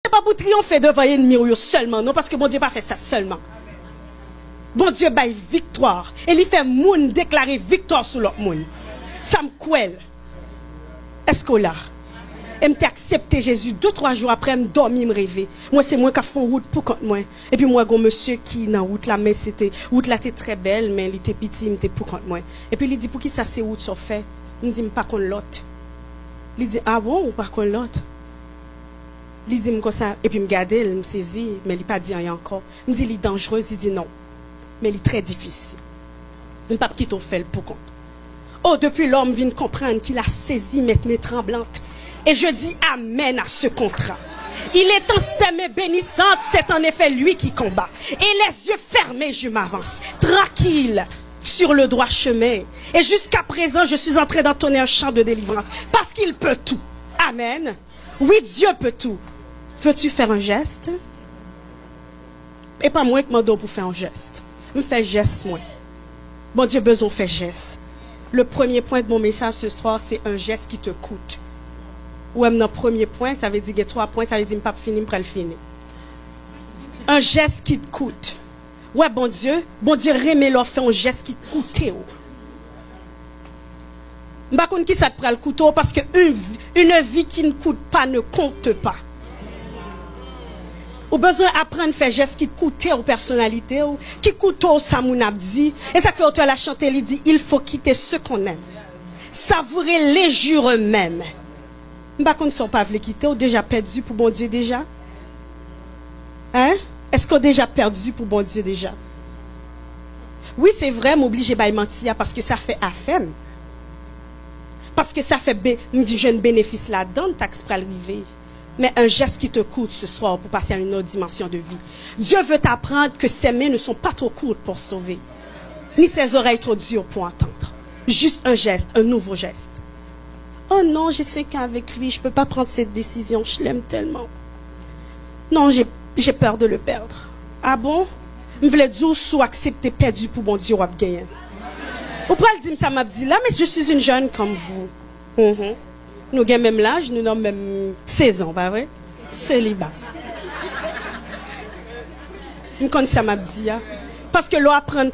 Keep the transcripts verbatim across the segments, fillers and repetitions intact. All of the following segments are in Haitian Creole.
Se pa pou triyonfe devan ènmi w yo sèlman, non, paske Bondye pa fè sa sèlman. Bondye bay viktwa, e li fè moun deklare viktwa sou lòt moun. Sa m kwè l. Èske w la? E m te aksepte Jezi, de, twa jou apre, m dòmi, m reve. Mwen, se mwen k ap fè yon wout pou kont mwen. Epi m wè gon mesye ki nan wout la, men se te, wout la te trè bèl, men li te piti, m te pou kont mwen. Epi li di, "Poukisa se wout sa w fè?" M di, "M pa konn lòt." Li di, "A bon, ou pa konn lòt?" Li di m konsa, epi m gade l, m sezi, men li pa di anyen ankò. M di, "Li danjrez?" Li di, "Non, men li trè difisil. M p ap kite w fè l pou kont." Oh, depi lò, m vin konprann ki la sezi mèt men tranblant. Et je dis amen à ce contrat. Il est en ses mains bénissantes, c'est en effet lui qui combat. Et les yeux fermés, je m'avance, tranquille, sur le droit chemin. Et jusqu'à présent, je suis en train d'entonner un chant de délivrance. Parce qu'il peut tout. Amen. Oui, Dieu peut tout. Veux-tu faire un geste? E pa mwen k mande w pou fè yon jès. M fè jès mwen. Bondye bezwen w fè jès. Le premier point de mon message ce soir, c'est un geste qui te coûte. Ou wè m nan premye pwen, sa vle di gen twa pwen, sa vle di m p ap fini, m pral fini. Un geste qui te coûte. Wè Bondye, Bondye renmen lè w fè yon jès ki koute w. M pa konn kisa k pral koute w, paske une, une vie qui ne coûte pas ne compte pas. Ou bezwen aprann fè jès ki koute w, pèsonalite w, ki koute w, sa moun ap di. E sa k fè otè la chante, li di, "Il faut quitter ce qu'on aime, savourer les jours même." M pa konn sa w pa vle kite, w deja pèdi pou Bondye deja. Hein? Èske w deja pèdi pou Bondye deja? Wi, se vre, m oblije bay manti a paske sa fè afè m. Paske sa fè be-, m jwenn benefis ladan l, taks pral rive. Men un geste qui te coûte ce soir pour passer à une autre dimension de vie. Dieu veut t'apprendre que ses mains ne sont pas trop courtes pour sauver, ni ses oreilles trop dures pour entendre. Juste un geste, un nouveau geste. Oh non, j'ai cinq ans avec lui, je peux pas prendre cette décision, je l'aime tellement. Non, j'ai, j'ai peur de le perdre. Ah bon? M vle di w, si w aksepte pèdi pou Bondye, w ap genyen. Ou pral di m sa m ap di la, mais je suis une jeune comme vous. Mhm. Nou gen menm laj, nou nan menm sezon, pa vre? Seliba. M konn sa m ap di a. Paske lè w aprann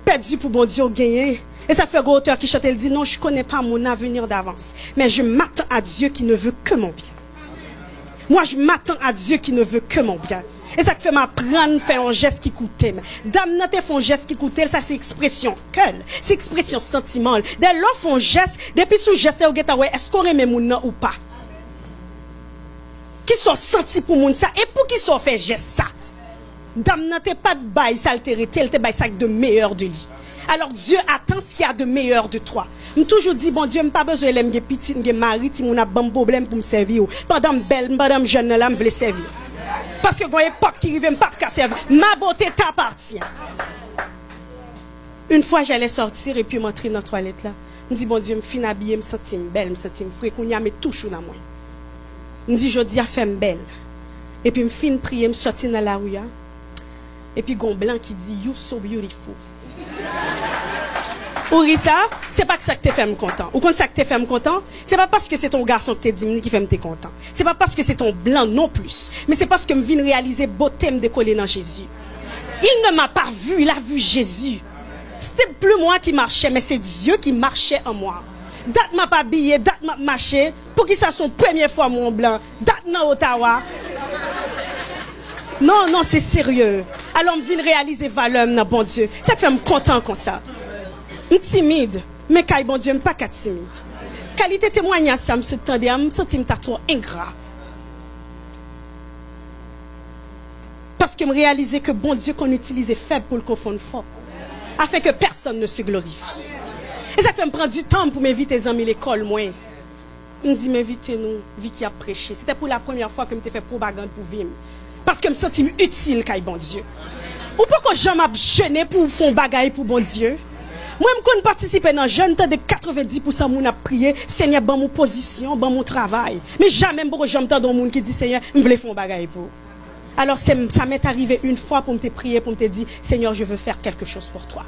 pèdi pou Bondye, w genyen. E sa fè gon otè ki chante, l di, "Non, je connais pas mon avenir d'avance, mais je m'attends à Dieu qui ne veut que mon bien. Moi, je m'attends à Dieu qui ne veut que mon bien." E sa k fè m aprann fè yon jès ki koute m. Dam nan te fè yon jès ki koute l, sa se ekspresyon kè l, se ekspresyon santiman l. Dayè, lè w fè yon jès, depi sou jès la, yo gentan wè èske w renmen moun nan ou pa. Kisa w santi pou moun sa? E poukisa w fè jès sa? Dam nan te pa t bay sa l te rete, l te bay sa k de meyè de li. Alors Dieu attend ce qu'il y a de meilleur de toi. M toujou di, "Bondye, m pa bezwen lè m gen pitit, m gen mari, timoun ap ban m pwoblèm pou m sèvi w. Pandan m bèl, pandan m jèn nan la, m vle sèvi w." Paske gon epòk ki rive, m p ap ka sèvi. Ma beauté t'appartient. Une fois, j'allais sortir et puis m antre nan twalèt la. M di, "Bondye, m fin abiye, m santi m bèl, m santi m fre. Kounye a, met touch ou nan mwen." M di, "Jodi a, fè m bèl." Epi m fin priye, m sòti nan lari a. Epi gon blan ki di, "You so beautiful." Ou ri sa? Se pa sa k te fè m kontan. Ou konn sa k te fè m kontan? Se pa paske se te yon gason ki te di m li ki fè m te kontan. Se pa paske se te yon blan non plis. Men se paske m vin reyalize bote m dekole nan Jezi. Il ne m'a pas vu, il a vu Jésus. Se te pli mwen ki mache, men se Dye ki mache an mwen. Dat m ap abiye, dat m ap mache. Poukisa se yon premye fwa m wè yon blan? Dat nan Ottawa. Non, non, se serye. Alò, m vin reyalize valè m nan Bondye. Sa k fè m kontan konsa. M timid, men kay Bondye, m pa ka timid. Kalite temwayaj sa m sot tande a, m santi m ta twò engra. Paske m reyalize ke Bondye konn itilize fèb pou l konfonn fò, afin que personne ne se glorifie. E sa k fè m pran di tan m pou m envite zanmi lekòl mwen. M di, "M envite nou, Vicky ap preche." Se te pou la premyè fwa ke m te fè pwopagann pou vi m. Paske m santi m itil kay Bondye. Ou poko janm ap jene pou w fè yon bagay pou Bondye? Mwen, m konn patisipe nan jèn, tande katrevendi pousan moun ap priye, "Senyè, ban m yon pozisyon, ban m yon travay." Men jamè m poko janm tande yon moun ki di, "Senyè, m vle fè yon bagay pou ou." Alò, se, sa m'est arrivé une fois pou m te priye, pou m te di, "Seigneur, je veux faire quelque chose pour toi.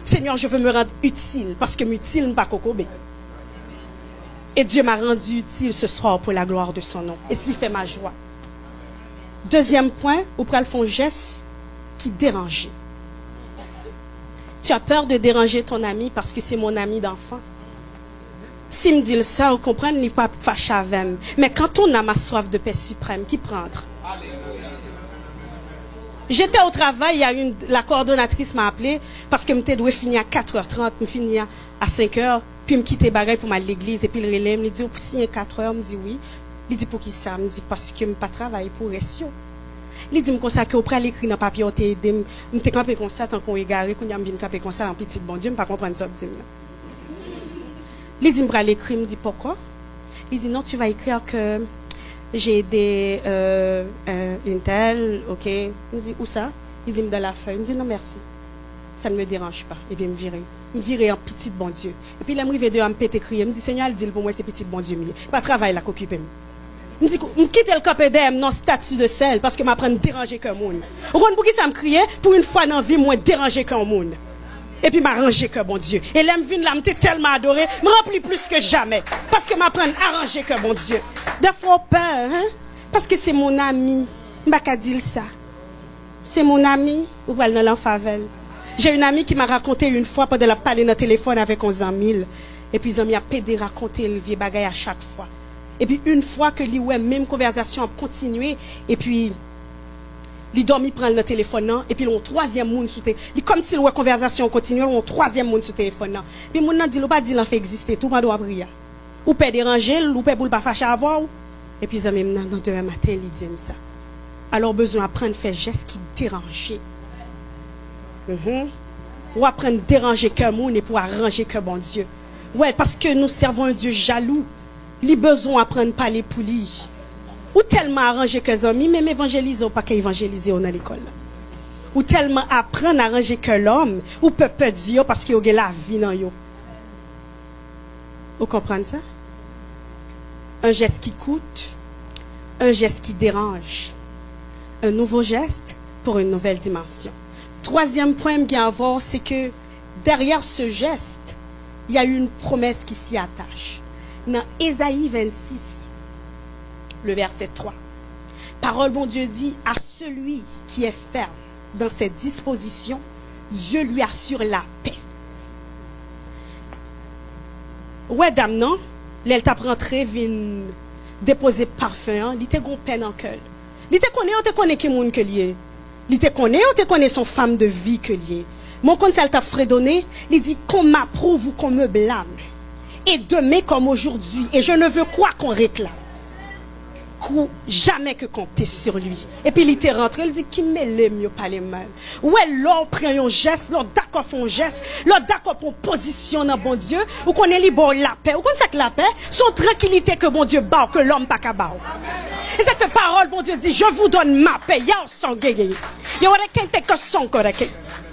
Seigneur, je veux me rendre utile, paske m itil, m pa kokobe." Et Dieu m'a rendu utile ce soir pour la gloire de son nom. Et ce qui fait ma joie. Dezyèm pwen, ou pral fè yon jès ki deranje. Tu as peur de déranger ton ami parce que c'est mon ami d'enfance. Si m di l sa, ou konprann, li pa fache avè m. Mais quand ton âme a soif de paix suprême, qui prendre? J'étais au travail, il y a une, la coordonnatrice m'a appelé parce que m te dwe fini a quatre heures trente, m fini a, a cinq heures, puis m kite bagay pou m al legliz, epi l rele m, li di, "Ou siyen quatre heures?" M di, "Wi." Li di, "Poukisa?" M di, "Paske m pa travay pou rès yo." Li di m konsa ke ou pral ekri nan papye, ou te ede m. M te kanpe konsa, tankou yon egare, kounye a m vin kanpe konsa, an pitit Bondye, m pa konprann sa w ap di m nan. Li di m pral ekri, m di poko. Li di non, tu vas écrire que j'ai aidé euh, euh, une telle, ok. M di où ça? Li di m dans la feuille. M di non, merci. Ça ne me dérange pas. Epi m vire. M vire an pitit Bondye. Epi lè m rive deyò, m pete kriye. M di Senyè, al di l pou mwen se pitit Bondye m ye. Pa travay la k okipe m. M di, m kite l kanpe dèyè m nan stati de sèl, paske m aprann deranje kè moun. Ou konn poukisa m kriye? Pou yon fwa nan vi m, mwen deranje kè yon moun. Epi m aranje kè Bondye. E lè m vin la, m te tèlman adore, m ranpli plis ke jamè. Paske m aprann aranje kè Bondye. Dèfwa w pè, hein? Paske se mon ami. M pa ka di l sa. C'est mon ami, ou pral nan lanfè avè l. J'ai une amie qui m'a raconté une fois pandan l ap pale nan telefòn avèk yon zanmi l. Epi zanmi a pede rakonte l vye bagay a chak fwa. Epi yon fwa ke li wè menm konvèsasyon ap kontinye, epi li dòmi pran l nan telefòn nan, epi l wè yon twazyèm moun sou te, li kòmsi l wè konvèsasyon an kontinye, l wè yon twazyèm moun sou telefòn nan. Epi moun nan di l, ou pa di lanfè egziste tou pandan w ap ri a. Ou pè deranje l, ou pè pou l pa fache avè w. Epi zanmi m nan, nan demen maten, li di m sa. Alò, ou bezwen aprann fè jès ki deranje. Mhm. Ou aprann deranje kè moun epi w aranje kè Bondye. Wè, paske nous servons un Dieu jaloux. Li bezwen w aprann pale pou li. Ou tèlman aranje kè zanmi, menm evanjelize, ou pa ka evanjelize yo nan lekòl la. Ou tèlman aprann aranje kè lòm, ou pè pèdi yo paske yo gen lavi nan yo. Ou konprann sa? Un geste qui coûte, un geste qui dérange. Un nouveau geste pour une nouvelle dimension. Twazyèm pwen m gen avè w, se ke derrière ce geste, il y a une promesse qui s'y attache. Nan Ezayi vennsis, le verset twa, pawòl Bondye di, à celui qui est ferme dans ses dispositions, Dieu lui assure la paix. Ou wè dam nan, lè l t ap rantre vin depoze pafen an, li te gon pè nan kè l. Li te konnen yo te konnen ki moun ke l ye. Li te konnen yo te konnen se yon femme de vie ke l ye. Men w konn sa l t ap fredone? Li di, qu'on m'approuve ou qu'on me blâme. Et demain comme aujourd'hui, et je ne veux quoi qu'on réclame. Kou, jamais que compter sur lui. Epi li te rantre, li di, ki mele m yo pale m mal. Ou wè, lè w pran yon jès, lè w dakò fè yon jès, lè w dakò pran yon pozisyon nan Bondye, ou konnen li ba w lapè. Ou konn sa k lapè? Se yon trankilite ke Bondye ba w, ke lòm pa ka ba w. E sa k fè pawòl Bondye di, je vous donne ma paix. Yow, sa w genyen. Yow, wè de kente ke son kò de ke.